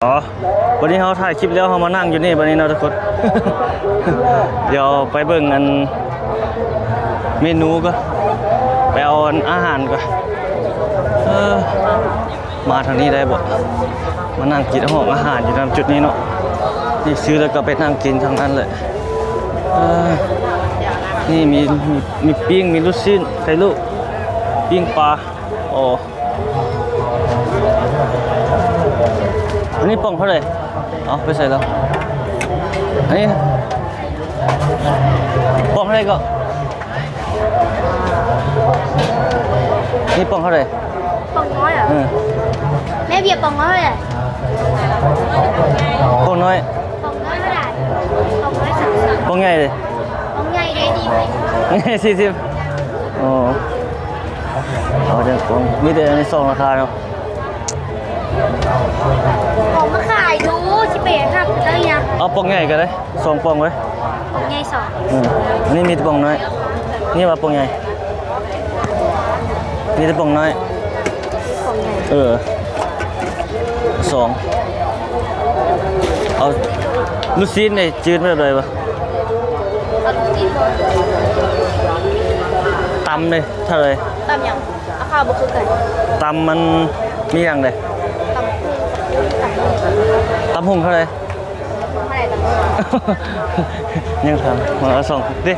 ອໍ ວັນນີ້ເຮົາຖ່າຍຄລິບແລ້ວ ເຮົາມານັ່ງຢູ່ນີ້ບັດນີ້ເນາະທຸກຄົນ. ດຽວໄປເບິ່ງອັນເມນູກ່ອນ ໄປເອົາອັນອາຫານກ່ອນ. ເອີ ມາທາງນີ້ໄດ້ບໍ່? ມານັ່ງກິນຫ້ອງອາຫານຢູ່ນຳຈຸດນີ້ເນາະ. ນີ້ຊື້ແລ້ວກໍໄປນັ່ງກິນທາງນັ້ນເລີຍ. ເອີ ນີ້ມີ ມີ ມີປີ້ງ ມີລູກຊີ້ນ ໄຂ່ລູກ ປີ້ງປາ. ໂອ້ ອັນນີ້ປ່ອງເທົ່າໃດ? ເອົາໄປໃສ່ແລ້ວ. ອັນນີ້ປ່ອງເທົ່າໃດກໍ? ນີ້ປ່ອງເທົ່າໃດ? ປ່ອງນ້ອຍເຫາ? ເອີ ແມ່ເບຍປ່ອງນ້ອຍເທົ່າໃດ? ປ່ອງນ້ອຍ ປ່ອງນ້ອຍເທົ່າໃດ? ປ່ອງນ້ອຍສາມສິບ. ປ່ອງໃຫຍ່ເດ? ປ່ອງໃຫຍ່ເດ? ສີ່ສິບ. ໂອ້ ເອົາຈັງ ມີແຕ່ອັນນີ້ສອງລາຄາເນາະ. ເອົາມາຂາຍດູ ຊິໄປຮັບໄດ້ຫຍັງ? ເອົາປ່ອງໃຫຍ່ກໍໄດ້ ສອງປ່ອງເວີຍ. ປ່ອງໃຫຍ່ສອງ. ເອີ ອັນນີ້ມີແຕ່ປ່ອງນ້ອຍ. ນີ້ວ່າປ່ອງໃຫຍ່ ມີແຕ່ປ່ອງນ້ອຍ. ເອີ ສອງ. ເອົາລູກຊີ້ນນີ້ ຈືນແບບໃດວະ? ຕຳເດ ເທົ່າໃດ? ຕຳຫຍັງ? ລາຄາບໍ່ຄືກັນ. ຕຳມັນມີຫຍັງເດ? ຕຳຫຸ່ງ ຕຳຫຸ່ງເທົ່າໃດ? ຍັງຖາມ ເອົາສອງເດ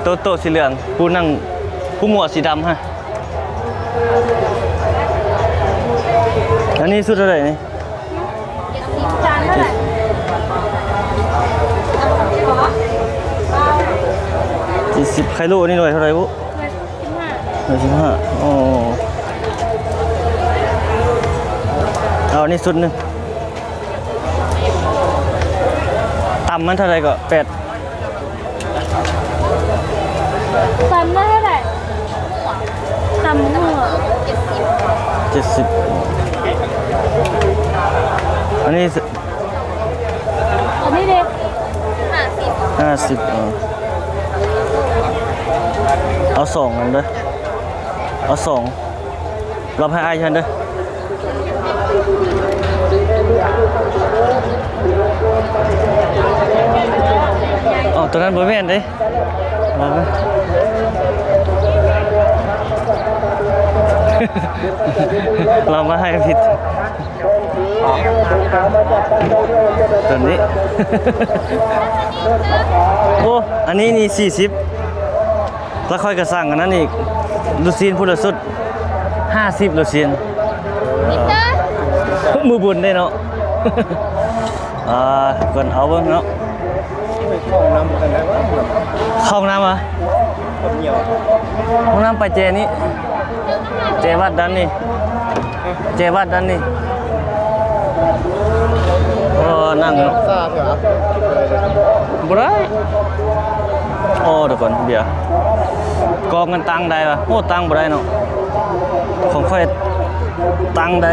ໂຕະ ໂຕະສີເຫຼືອງ ຜູ້ນັ່ງ ຜູ້ໝວກສີດຳຫັ້ນ. ອັນນີ້ຊຸດເທົ່າໃດນີ້? ຈານເທົ່າໃດ? ສີ່ສິບ. ໄຂ່ລູກນີ້ໜ່ວຍເທົ່າໃດບຸ? ໜ່ວຍສິບຫ້າ. ໂອ້ ເອົາອັນນີ້ຊຸດໜຶ່ງ. ຕຳມັນເທົ່າໃດກໍ? ແປດ. ຕຳນັ້ນເທົ່າໃດ? ຕຳຫົວ ເຈັດສິບ. ອັນນີ້ ອັນນີ້ເດ? ຫ້າສິບ. ຫ້າສິບ. ເອີ ເອົາສອງອັນເດີ ເອົາສອງ. ລັບໃຫ້ອ້າຍຢູ່ຫັ້ນເດີ. ອໍ ໂຕນັ້ນບໍ່ແມ່ນເດ້ ບໍ່ແມ່ນ. ເຮົາມາໃຫ້ຜິດ ໂຕນີ້. ໂອ້ ອັນນີ້ນີ້ສີ່ສິບ. ແລ້ວຂ້ອຍກໍສັ່ງອັນນັ້ນອີກ ລູກຊີ້ນພຸ້ນລະຊຸດ ຫ້າສິບລູກຊີ້ນ. ມື້ບຸນເດ້ເນາະ. ອ່າ ກ່ອນເອົາເບິ່ງເນາະ. ເຂົ້າຫ້ອງນ້ຳກັນໄດ້ບໍ່? ເຂົ້າຫ້ອງນ້ຳຫວາ? ເຂົ້າຫ້ອງນ້ຳໄປແຈນີ້ ແຈວັດດ້ານນີ້. ເຈວັດອັນນີ້. ໂອ້ ນັ່ງ ບໍ່ໄດ້. ໂອ້ ທຸກຄົນ ເບຍ ກອງກັນຕັ້ງໄດ້ວະ? ໂອ້ ຕັ້ງບໍ່ໄດ້ເນາະ ຂອງຂ້ອຍຕັ້ງໄດ້.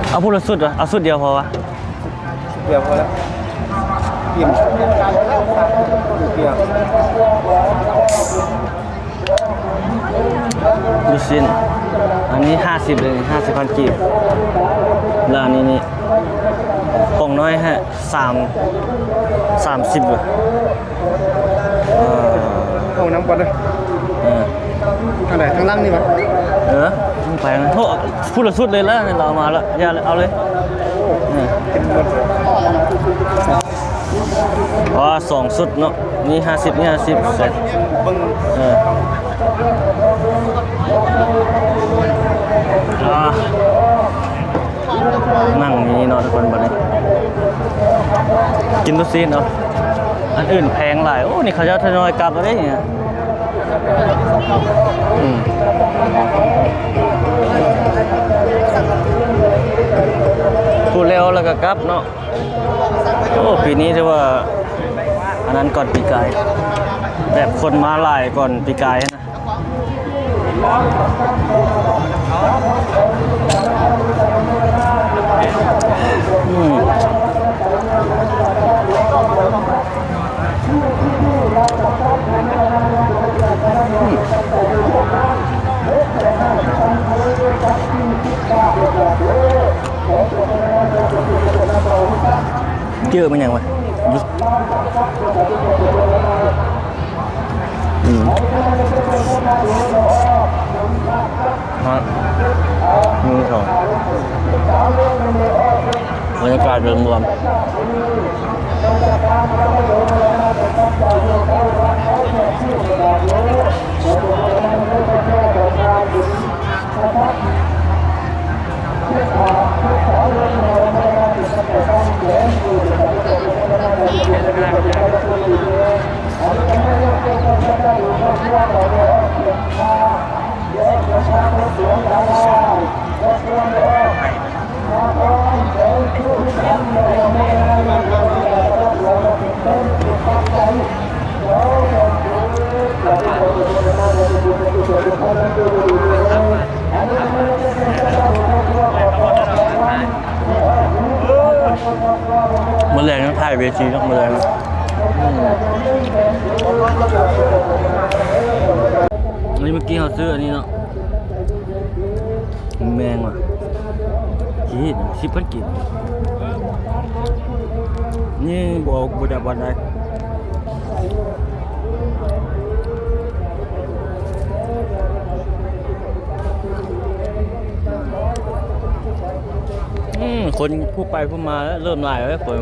ເອົາພຸ້ນລະຊຸດວະ? ເອົາຊຸດດຽວພໍວະ? ດຽວພໍແລ້ວ ອີ່ມ ດຽວ. ລູກຊີ້ນ ອັນນີ້ຫ້າສິບເລີຍ ຫ້າສິບພັນກີບ. ແລ້ວອັນນີ້ນີ້ ປ່ອງນ້ອຍຮະ ສາມ ສາມສິບ. ເອີ ເຂົ້າຫ້ອງນ້ຳກ່ອນເດີ. ເອີ ທາງໃດ? ທາງຫຼັງນີ້ຫວາ? ເອີ ໄປນະ. ໂອ້ ພຸ້ນລະຊຸດເລີຍລະ ລາວມາລະ ຢ່າເລີຍ ເອົາເລີຍ. ເອີ ເປັນໝົດ. ອໍ ສອງຊຸດເນາະ ນີ້ຫ້າສິບ ນີ້ຫ້າສິບ. ເອີ ອ່າ ນັ່ງນີ້ເນາະທຸກຄົນ ບັດນີ້ກິນລູກຊີ້ນເນາະ. ອັນອື່ນແພງຫຼາຍ. ໂອ້ ນີ້ເຂົາເຈົ້າທະຍອຍກັບແລ້ວເດ້. ອືມ ຜູ້ແລ້ວແລ້ວກໍກັບເນາະ. ໂອ້ ປີນີ້ຖືວ່າອັນນັ້ນກ່ອນປີກາຍ ແບບຄົນມາຫຼາຍກ່ອນປີກາຍນະ. ອືມ ອືມ. ຈື່ມັນຫຍັງວະ? ອືມ ຮະ ໜຶ່ງ ສອງ ບັນຍາກາດໂດຍລວມ. ມື້ແລງຍັງຖ່າຍເວທີເນາະ ມື້ແລງ. ອືມ ອັນນີ້ເມື່ອກີ້ເຮົາຊື້ອັນນີ້ເນາະ. ແມງຫວາ ກີບ ສິບພັນກີບ ນີ້ບໍ່ ບໍ່ຈັກວັດໄດ້. ອືມ ຄົນຜູ້ໄປຜູ້ມາແລ້ວ ເລີ່ມຫຼາຍແລ້ວຄົນ.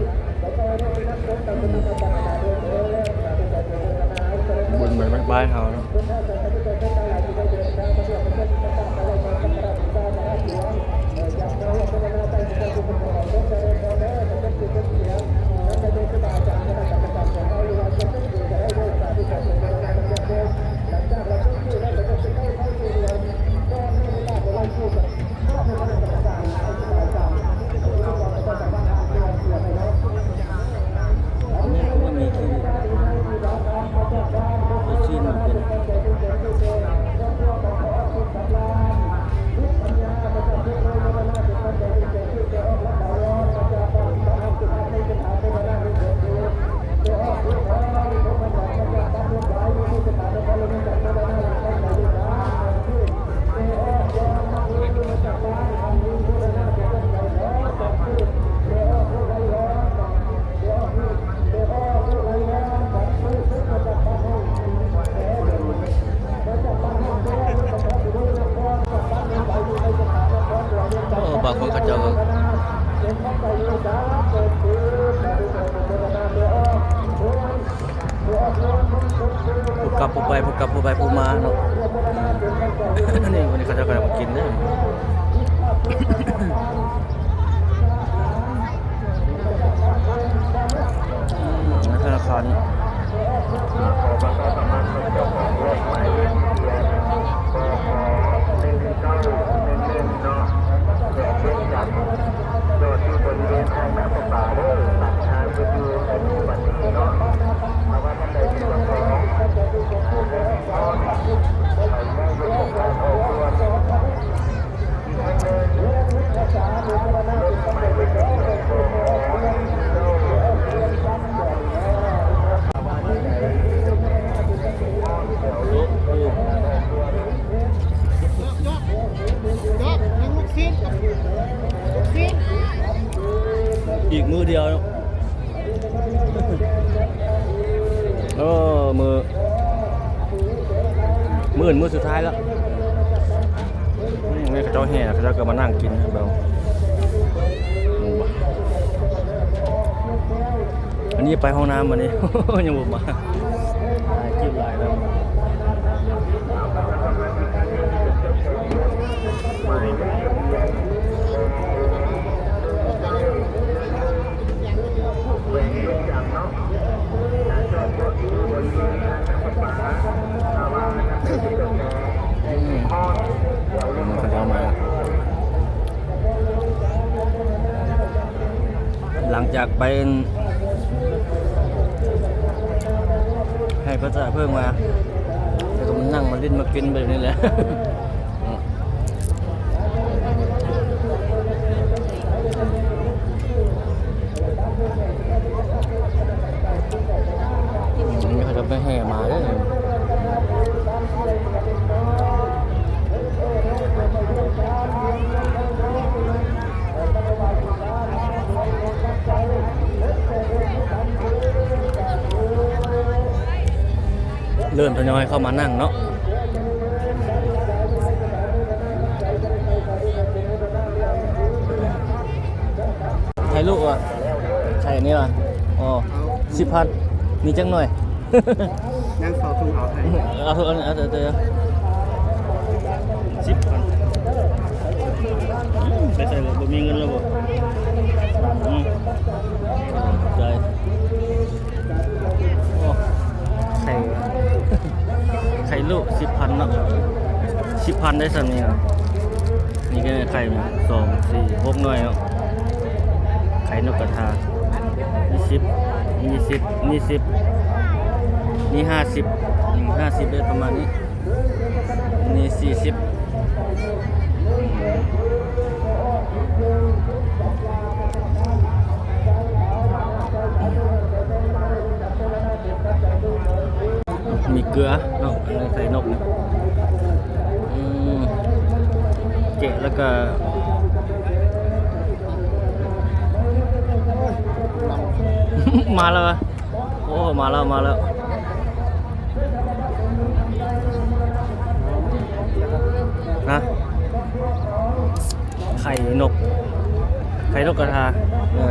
ບຸນບ້ານເຮົາເນາະ. ໂອ້ ບາງຄົນເຂົາເຈົ້າກໍ ຜູ້ກັບຜູ້ໄປ ຜູ້ກັບຜູ້ໄປຜູ້ມາເນາະ. ນີ້ ວັນນີ້ເຂົາເຈົ້າກໍມາກິນເດີ ໃນທະນາຄານ. ອີກມື້ດຽວເນາະ. ເອີ ມື້ ມື້ອື່ນມື້ສຸດທ້າຍແລ້ວ. ນີ້ເຂົາເຈົ້າແຫ່ ເຂົາເຈົ້າກໍມານັ່ງກິນແບບ ອັນນີ້ໄປຫ້ອງນ້ຳ ອັນນີ້ ຍັງບໍ່ມາ ຫຼາຍຄລິບຫຼາຍແລ້ວ. ອືມ ເຂົາເຈົ້າມາ ຫຼັງຈາກໄປ ໃຫ້ພະເຈົ້າເພິ່ງມາ ແລ້ວກໍມານັ່ງມາຫຼິ້ນມາກິນແບບນີ້ແຫຼະ. ນີ້ເຂົາຈະໄປແຫ່ມາເດ້. ອືມ ເ ເລີ່ມທະຍອຍເຂົ້າມານັ່ງເນາະ. ໃຫ້ລູກວ່າໃຫ້ອັນນີ້ວ່າ ອໍ ສິບພັນ ມີຈັກໜ່ວຍ? ຍັງສອງຖົງ ເອົາໃຫ້ ເອົາ ເອົາ ເອົາ ເອົາ ສິບພັນ. ອືມ ໄປໃສລະ ບໍ່ມີເງິນລະບໍ່? ອືມ ໃຈ ໂອ້ ໄຂ່ ໄຂ່ລູກສິບພັນເນາະ ສິບພັນໄດ້ສ່ຳນີ້ເນາະ. ນີ້ກໍໄຂ່ສອງ ສີ່ ຫົກໜ່ວຍເນາະ ໄຂ່ນົກກະທາ. ນີ້ສິບ ນີ້ສິບ ນີ້ສິບ ນີ້ຫ້າສິບ ນີ້ຫ້າສິບ ໄດ້ປະມານນີ້ ນີ້ສີ່ສິບ. ມີເກືອເນາະ ອັນນີ້ໄຂ່ນົກນີ້ ອືມ ແກະແລ້ວກໍ ມາແລ້ວຫວາ? ໂອ້ ມາແລ້ວ ມາແລ້ວ ຮະ? ໄຂ່ນົກ ໄຂ່ນົກກະທາ ເອີ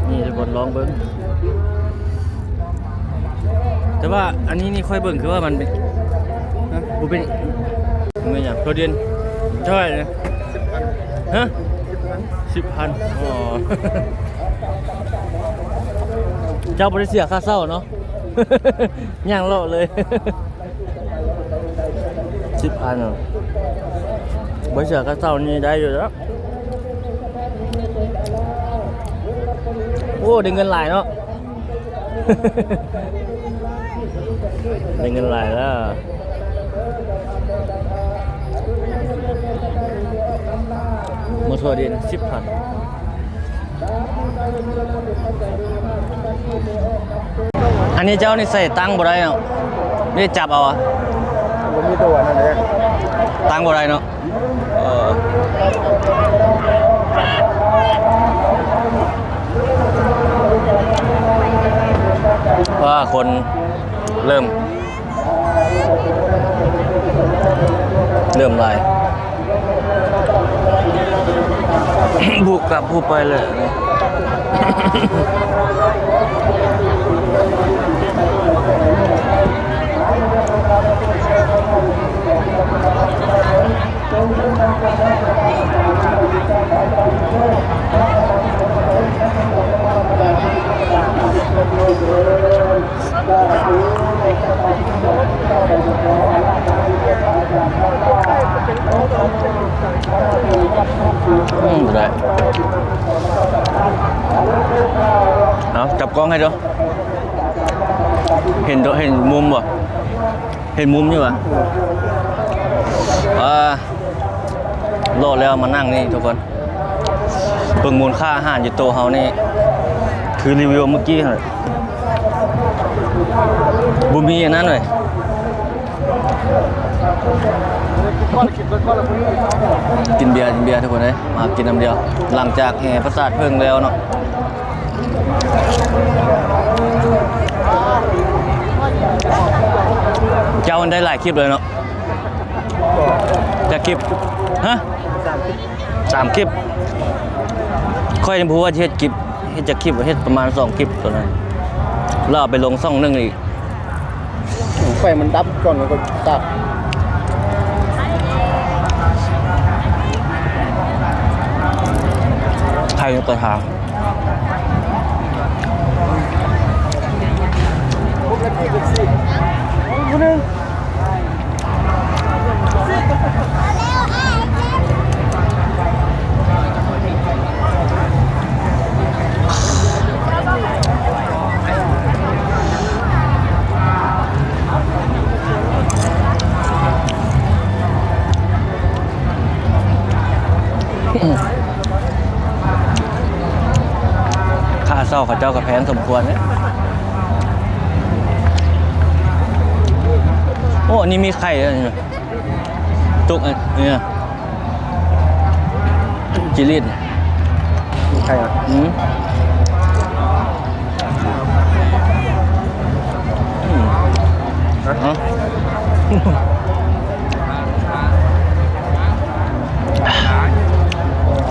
ນີ້ທຸກຄົນລອງເບິ່ງ. ແຕ່ວ່າອັນນີ້ນີ້ຂ້ອຍເບິ່ງຄືວ່າມັນເປັນ ຮະ ບໍ່ເປັນ ແມ່ນຫຍັງ? ໂທດເດນ ເທົ່າໃດນະ? ຮະ? ສິບພັນ ອໍ ເຈົ້າບໍ່ໄດ້ເສຍຄ່າເຊົ່າເນາະ? ຍ່າງເລາະເລີຍ ສິບພັນ ບໍ່ເສຍຄ່າເຊົ່ານີ້ໄດ້ຢູ່ແລ້ວ. ໂອ້ ໄດ້ເງິນຫຼາຍເນາະ ໄດ້ເງິນຫຼາຍແລ້ວ ໝົດທົ່ວເດນ ສິບພັນ. ອັນນີ້ເຈົ້ານີ້ໃສ່ຕັ່ງບໍ່ໄດ້ເນາະ ນີ້ຈັບເອົາອະ ບໍ່ມີຕົວນັ້ນເດ້ ຕັ່ງບໍ່ໄດ້ເນາະ. ເອີ ວ່າຄົນເລີ່ມ ເລີ່ມຫຼາຍ ບຸບກັບບຸບໄປເລີຍ. ອືມ ບໍ່ໄດ້ ເອົາ ຈັບກ້ອງໃຫ້ດູ ເຫັນ ເຫັນມຸມບໍ່? ເຫັນມຸມຢູ່ຫວາ? ອ່າ ເລາະແລ້ວມານັ່ງນີ້ທຸກຄົນ ເບິ່ງມູນຄ່າອາຫານຢູ່ໂຕະເຮົານີ້ ຄືຣີວິວເມື່ອກີ້ຫັ້ນ ບໍ່ມີອັນນັ້ນເວີຍ. ກິນເບຍ ກິນເບຍທຸກຄົນເອີຍ ມາກິນນ້ຳດຽວ ຫຼັງຈາກແຫ່ປາສາດເຜິ້ງແລ້ວເນາະ. ເຈົ້າມັນໄດ້ຫຼາຍຄລິບເລີຍເນາະ ຈັກຄລິບ? ຮະ? ສາມຄລິບ ຂ້ອຍຍັງບໍ່ຮູ້ວ່າຊິເຮັດຄລິບ ເຮັດຈັກຄລິບ ເຮັດປະມານສອງຄລິບຕອນນັ້ນ ແລ້ວເອົາໄປລົງຊ່ອງໜຶ່ງອີກ. ໄຟມັນດັບກ່ອນ ແລ້ວກໍຕັກ ໄຂ່ນົກກະທາ. ຄ່າເຊົ່າເຂົາເຈົ້າກໍແພງສົມຄວນເດ້. ໂອ້ ອັນນີ້ມີໄຂ່ເດ້ ຕຸກອັນນີ້ ຈີລີດ ໄຂ່ຫວາ? ອືມ. ເ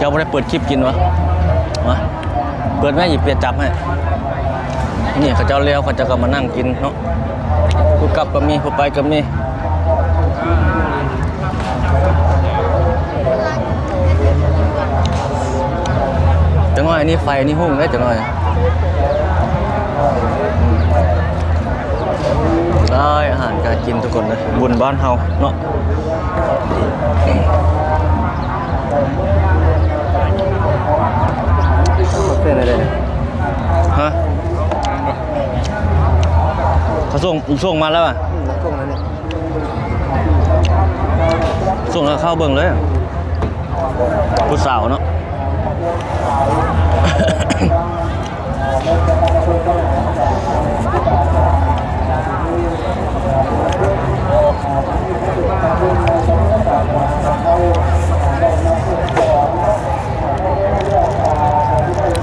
ຈົ້າບໍ່ໄດ້ເປີດຄລິບກິນຫວາ? ມາ ເປີດແມ່ ຊິເປີດຈັບໃຫ້. ນີ້ເຂົາເຈົ້າແລ້ວ ເຂົາເຈົ້າກໍມານັ່ງກິນເນາະ. ຜູ້ກັບກໍມີ ຜູ້ໄປກໍມີ. ຈັກໜ້ອຍນີ້ໄຟນີ້ຮຸ່ງເດ້ ຈັກໜ້ອຍ. ຫຼາຍອາຫານການກິນທຸກຄົນເດີ ບຸນບ້ານເຮົາເນາະ. ເປັນໄດ໋? ຮະ? ເຂົາສົ່ງ ສົ່ງມາແລ້ວຫວາ? ອືມ ສົ່ງແລ້ວນີ້ ສົ່ງແລ້ວເຂົ້າເບິ່ງເລີຍ. ຜູ້ສາວເນາະ.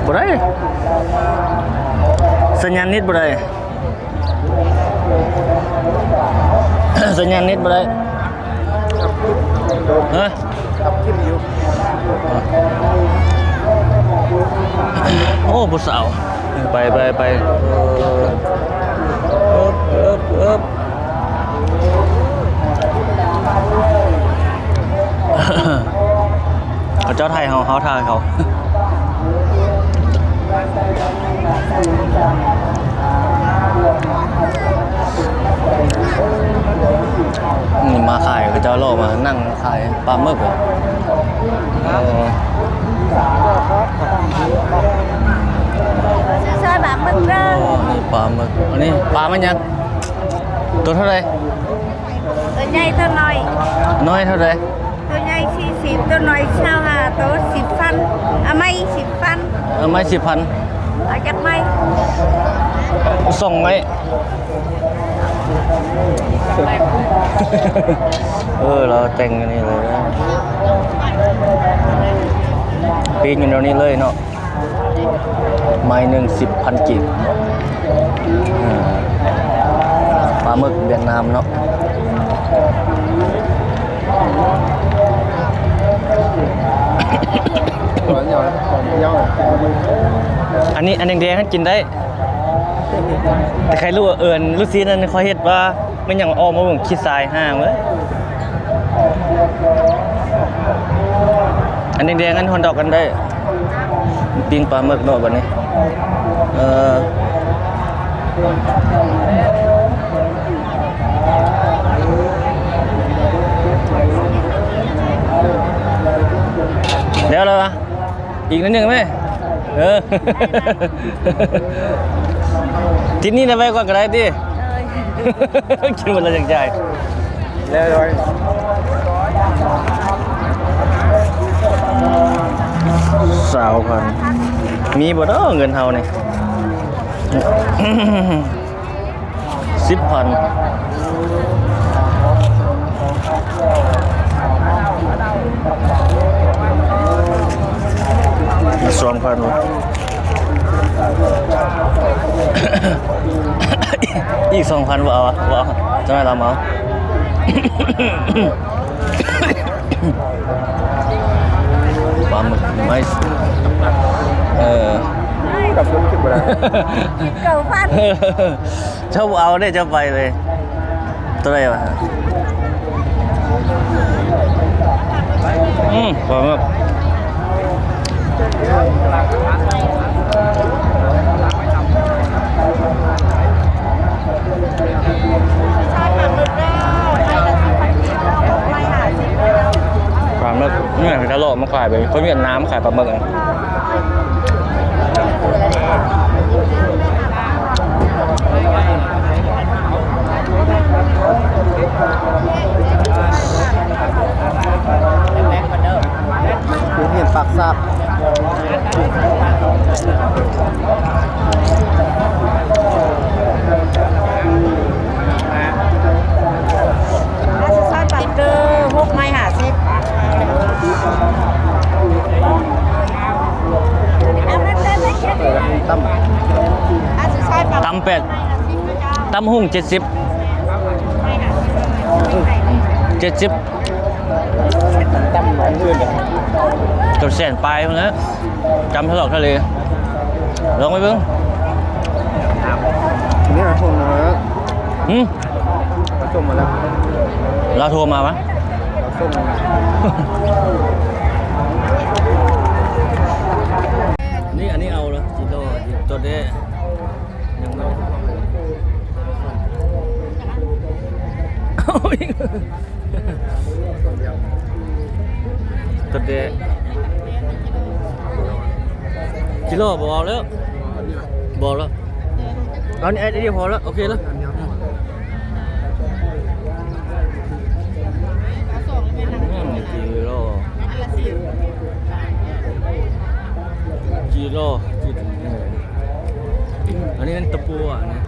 ບໍ່ໄດ້ ສັນຍານເນັດບໍ່ໄດ້. ສັນຍານເນັດບໍ່ໄດ້. ຮະ? ໂອ້ ຜູ້ສາວ ໄປ ໄປ ໄປ. ເອີ ເອີບ ເອີບ ເອີບ. ເຂົາເຈົ້າຖ່າຍເຮົາ ເຮົາຖ່າຍເຂົາ. ນີ້ມາຂາຍ ເຂົາເຈົ້າເລາະມານັ່ງຂາຍປາໝຶກ. ເອີ ຊື້ຊອຍປາໝຶກເດີ. ໂອ້ ປາໝຶກ. ອັນນີ້ປາມັນຫຍັງ? ໂຕເທົ່າໃດ? ໂຕໃຫຍ່ ໂຕນ້ອຍ. ນ້ອຍເທົ່າໃດ? ໂຕໃຫຍ່ສີ່ສິບ ໂຕນ້ອຍຊາວຫ້າ ໂຕສິບພັນ. ເອົາໄມ້ສິບພັນ. ເອົາໄມ້ສິບພັນ. ເອົາຈັກໄມ້? ສອງໄມ້. ເອີ ລາວແຕ່ງອັນນີ້ເລີຍ ປີ້ງຢູ່ແນວນີ້ເລີຍເນາະ. ໄມ້ໜຶ່ງສິບພັນກີບ. ເອີ ປາໝຶກຫວຽດນາມເນາະ. ອັນນີ້ ອັນແດງໆ ຫັ້ນກິນໄດ້ ແຕ່ໃຄຮູ້ວ່າເອີ້ນລູກຊີ້ນນັ້ນ ຂ້ອຍເຮັດວ່າ ແມ່ນຫຍັງ ອອກມາເບິ່ງ ຂີ້ຊາຍຫ່າເວີຍ. ອັນແດງໆ ອັນຮອດດອກກັນໄດ້ ປີ້ງປາໝຶກເນາະບັດນີ້. ເອີ ແລ້ວລະວະ? ອີກໜ້ອຍໜຶ່ງແມ. ເອີ ທິດນີ້ນະ ໄວ້ກ່ອນກໍໄດ້ຕິ. ເອີ ກິນໝົດແລ້ວຈັ່ງຈ່າຍ. ຊາວພັນ ມີບໍ່ເນາະເງິນເຮົານີ້? ສິບພັນ. ອີກສອງພັນ ອີກສອງພັນ ບໍ່ເອົາ ບໍ່ເອົາ ຈັ່ງໃດລະເມົາ. ປາໝຶກໄມ້ ເອີ ກັບລົດຂຶ້ນບໍ່ໄດ້ ເກົ້າພັນ. ເຈົ້າບໍ່ເອົາເດ້ ເຈົ້າໄປເລີຍ. ເທົ່າໃດວະ? ອືມ ປາໝຶກ ປາໝຶກ ນີ້ເຂົາເຈົ້າເລາະມາຂາຍເລີຍ ຄົນຫວຽດນາມມາຂາຍປາໝຶກ. ໂຮງຮຽນປາກຊາບ ຫ້າສິບ ຊອຍປາກເດີ ຫົກໄມ້ຫ້າສິບ. ຕຳ ຕຳແປດ ຕຳຫຸ່ງເຈັດສິບ. ເຈັດສິບ ເກັບແສນປາຍພຸ້ນແຫຼະ ຈຳທະເລາະທະເລ ລອງໄປເບິ່ງ. ນີ້ລາວໂທມາແລ້ວ ຫືມ? ລາວໂທມາແລ້ວ ລາວໂທມາວະ? ລາວສົ່ງມາ ນີ້ ອັນນີ້ເອົາລະ ຈີໂລ ຕົວແດ ຍັງບໍ່ໄດ້ ເອົາອີກ ຕົວແດ ຈີໂລ ບໍ່ເອົາແລ້ວ ບໍ່ເອົາແລ້ວ ເອົານີ້ ອັນນີ້ພໍແລ້ວ ໂອເຄແລ້ວ. ອືມ ຈີໂລ ອັນລະສິບ ຈີໂລ ເອີ ອັນນີ້ ອັນຕະປູ ອັນນີ້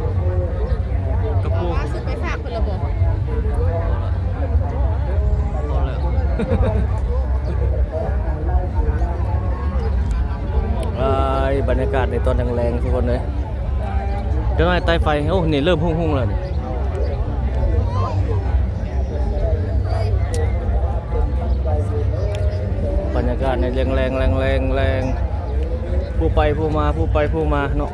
ຕະປູ ເອົາມາຊື້ໄປຝາກເພິ່ນລະບໍ? ພໍແລ້ວ ອ້າຍ ບັນຍາກາດໃນຕອນແລງໆ ທຸກຄົນເອີຍ. ຈັກໜ້ອຍໄຕ້ໄຟ ໂອ້ ນີ້ເລີ່ມຮຸ່ງໆ ແລ້ວນີ້ ບັນຍາກາດໃນແລງໆ ແລງໆ ແລງໆ ຜູ້ໄປຜູ້ມາ ຜູ້ໄປຜູ້ມາເນາະ.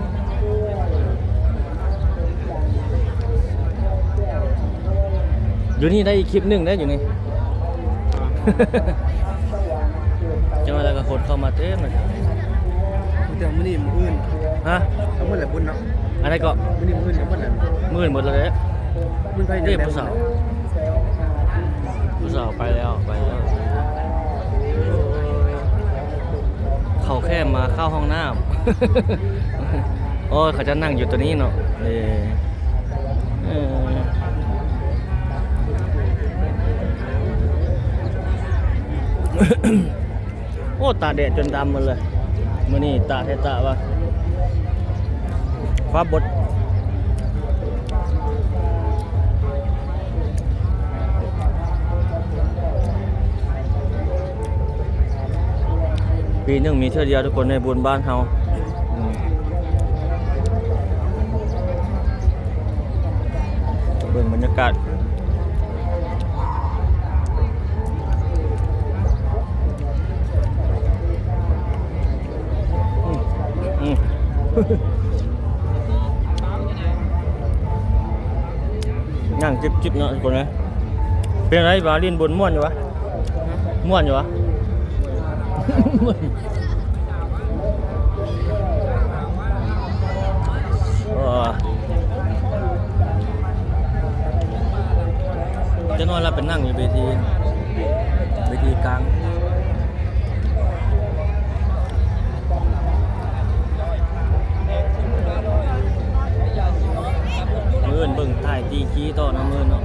ຢູ່ນີ້ໄດ້ອີກຄລິບໜຶ່ງເດ້ຢູ່ນີ້ ຈັ່ງວ່າແລ້ວກໍຄົນເຂົ້າມາເຕັມເລີຍ ແຕ່ມື້ນີ້ມື້ອື່ນ ຮະ? ເອົາໝົດແຫຼະບຸນເນາະ ອັນໃດເກາະ? ມື້ນີ້ມື້ອື່ນກໍໝົດແລ້ວ ມື້ອື່ນໝົດແລ້ວເດ້ ມື້ໃຜ ເດ້ ຜູ້ສາວ ຜູ້ສາວໄປແລ້ວ ໄປແລ້ວ ເຂົາແຄ່ມາເຂົ້າຫ້ອງນ້ຳ ໂອ້ຍ ເຂົາຈະນັ່ງຢູ່ຕົວນີ້ເນາະ ເອີ. ເອີ ໂອ້ ຕາກແດດຈົນດຳໝົດເລີຍ ມື້ນີ້ຕາກແທ້ຕາກວ່າ ຟ້າບົດ. ປີໜຶ່ງມີເທື່ອດຽວ ທຸກຄົນ ໃນບຸນບ້ານເຮົາ ອືມ ເບິ່ງບັນຍາກາດ ອືມ ອືມ ນັ່ງຈິບໆ ເນາະ ທຸກຄົນເອີຍ. ເປັນໄງ ມາຫຼິ້ນບຸນມ່ວນຢູ່ຫວາ? ມ່ວນຢູ່ຫວາ? ເອີ ຈັກໜ້ອຍລະໄປນັ່ງຢູ່ເວທີ ເວທີກາງ. ມື້ອື່ນເບິ່ງຖ່າຍຕີຂີ້ຕໍ່ນຳມື້ອື່ນເນາະ.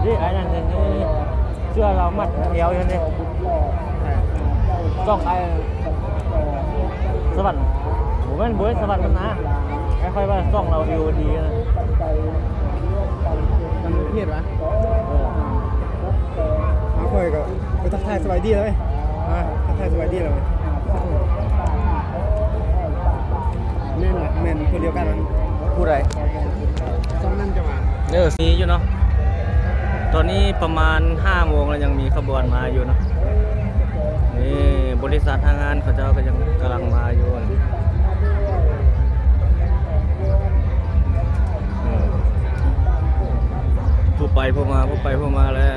ນີ້ ອ້າຍນັ້ນ ນີ້ ເສື້ອລາວມັດແອວຢູ່ນີ້ ຊ່ອງອ້າຍສະຫວັນ ບໍ່ແມ່ນ ບໍ່ແມ່ນສະຫວັນມັນນາ ອ້າຍຂ້ອຍວ່າຊ່ອງລາວ ວີໂອທີ ນະ ມັນເຮັດຫວາ? ເອີ ເອົາ ຂ້ອຍກໍໄປທັກທາຍສະບາຍດີແລ້ວເວີຍ ມາທັກທາຍສະບາຍດີແລ້ວເວີຍ ແມ່ນຫວາ? ແມ່ນຄົນດຽວກັນ ຜູ້ໃດ? ຊ່ອງນັ້ນຈະວ່າ ເອີ ມີຢູ່ເນາະ ຕອນນີ້ປະມານຫ້າໂມງແລ້ວ ຍັງມີຂະບວນມາຢູ່ເນາະ. ນີ້ບໍລິສັດທາງງານເຂົາເຈົ້າກໍຍັງກຳລັງມາຢູ່. ອືມ ຜູ້ໄປຜູ້ມາ ຜູ້ໄປຜູ້ມາແລ້ວ.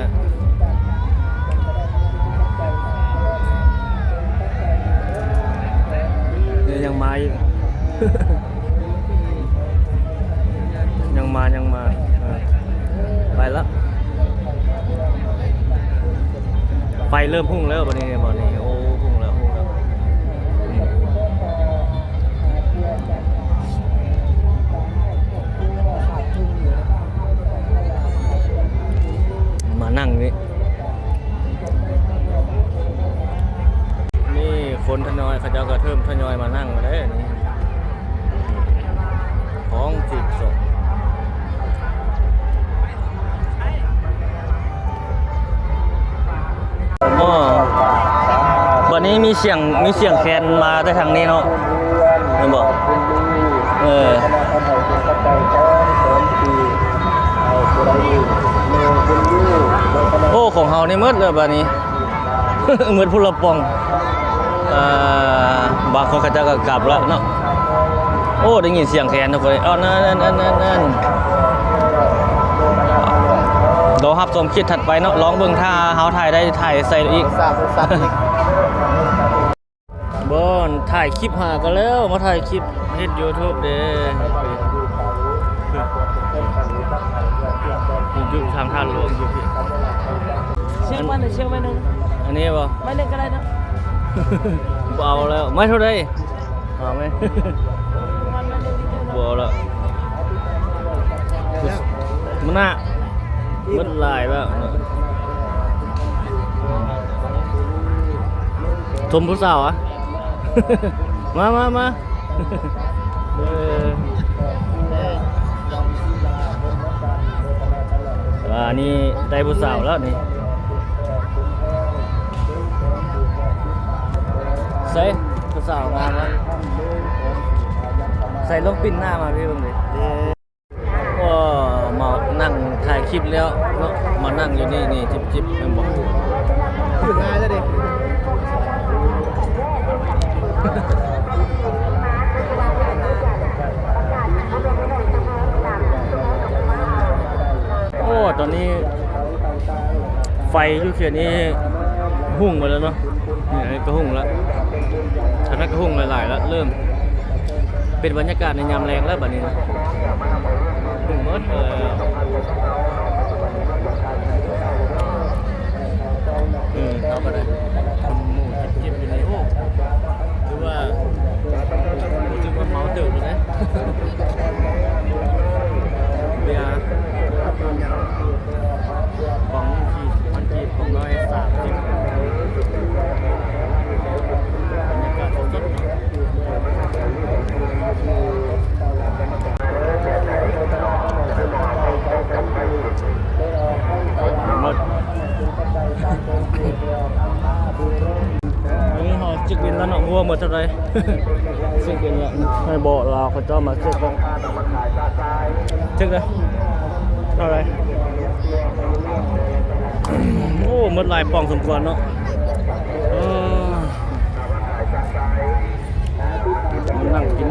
ນີ້ຍັງມາອີກ. ຍັງມາ ຍັງມາ. ເອີ ໄປລະ. ໄຟເລີ່ມຮຸ່ງແລ້ວບັດນີ້ ບັດນີ້. ໂອ້ ຮຸ່ງແລ້ວ ຮຸ່ງແລ້ວ. ມານັ່ງນີ້ ນີ້ຄົນທະຍອຍ ເຂົາເຈົ້າກໍເລີ່ມທະຍອຍມານັ່ງແລ້ວເດ້ນີ້. ຂອງສິບສອງ ອໍ ບັດນີ້ມີສຽງ ມີສຽງແຄນມາແຕ່ທາງນີ້ເນາະ ແມ່ນບໍ່? ເອີ ໂອ້ ຂອງເຮົານີ້ໝົດແລ້ວບັດນີ້. ໝົດພຸ້ນລະປ່ອງ. ເອີ ບາງຄົນເຂົາເຈົ້າກໍກັບລະເນາະ. ໂອ້ ໄດ້ຍິນສຽງແຄນທຸກຄົນ. ເອົາ ນັ້ນໆໆໆ ລໍຮັບຊົມຄລິບຖັດໄປເນາະ. ລອງເບິ່ງ ຖ້າເຮົາຖ່າຍໄດ້ ຖ່າຍໃສ່ອີກ. ບໍ່ ຖ່າຍຄລິບຫາກັນແລ້ວ ມາຖ່າຍຄລິບເຮັດຢູທູບເດ້. ຢູທູບທາງທ່າຫຼວງຢູ່ພີ້. ເຊັກມາໜຶ່ງ ເຊັກມາໜຶ່ງ. ອັນນີ້ບໍ່? ມາໜຶ່ງກໍໄດ້ເນາະ. ບໍ່ເອົາແລ້ວ. ໄມ້ເທົ່າໃດ? ເອົາໄໝ? ບໍ່ເອົາແລ້ວ. ມັນນະ ໝົດຫຼາຍແລ້ວ. ຊົມຜູ້ສາວອະ? ມາ ມາ ມາ. ເອີ ອັນນີ້ໄດ້ຜູ້ສາວແລ້ວນີ້. ໃສ ຜູ້ສາວງາມວະ? ໃສ ລອງປິ່ນໜ້າມາພີ່ເບິ່ງເດ້. ໂອ້ ມານັ່ງຖ່າຍຄລິບແລ້ວເນາະ ມານັ່ງຢູ່ນີ້ ນີ້ ຈິບໆ ແມ່ນບໍ່? ຖືງ່າຍແລ້ວເດ້. ໂອ້ ຕອນນີ້ໄຟຢູ່ເຂດນີ້ຮຸ່ງໝົດແລ້ວເນາະ. ນີ້ ອັນນີ້ກໍຮຸ່ງລະ ທາງນັ້ນກໍຮຸ່ງຫຼາຍໆລະ ເລີ່ມເປັນບັນຍາກາດໃນຍາມແລງແລ້ວບັດນີ້ນະ. ເບິ່ງໝົດ ເອີ ເອີ ເຮົາກໍໄດ້ຄົນໝູ່ຈິບໆຢູ່ນີ້. ໂອ້ ຖືວ່າ ຮູ້ສຶກວ່າເມົາເຕີບຢູ່ເດ້ ເບຍ ກອງໜຶ່ງສີ່ສິບພັນກີບ ກອງໜ້ອຍສາມສິບ. ບັນຍາກາດສົດໆ ໝົດ. ອັນນີ້ເຮົາເຊັກບິນແລ້ວເນາະ ບໍ່ຮູ້ວ່າໝົດເທົ່າໃດ. ເຊັກບິນແລ້ວ ໃຫ້ເບາະລາວເຂົາເຈົ້າມາເຊັກເບິ່ງ. ເຊັກເດີ ເທົ່າໃດ? ໂອ້ ໝົດຫຼາຍປ່ອງສົມຄວນເນາະ. ເອີ ມານັ່ງກິນ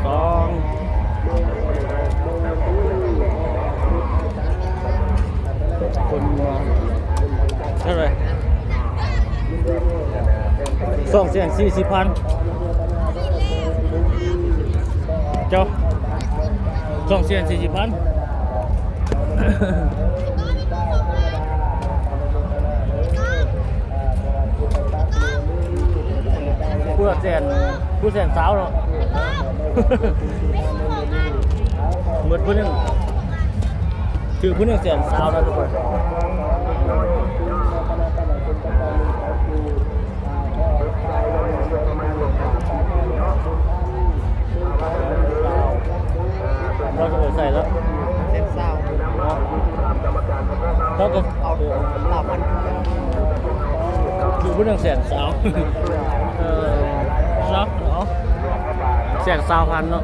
ສອງ ຄົນມາເທົ່າໃດ? ສອງແສນສີ່ສິບພັນ. ເຈົ້າ ສອງແສນສີ່ສິບພັນ. ຜູ້ລະແສນ ຜູ້ແສນຊາວເນາະ. ໝົດຜູ້ໜຶ່ງ ຖືກຜູ້ໜຶ່ງແສນຊາວນະທຸກຄົນ. ເຮົາຈະເອົາໃສ່ແລ້ວ ແສນຊາວ ເຮົາກໍເອົາສາມພັນ ຄືຜູ້ໜຶ່ງແສນຊາວ. ເອີ ຊາວ ເອົາແສນຊາວພັນເນາະ.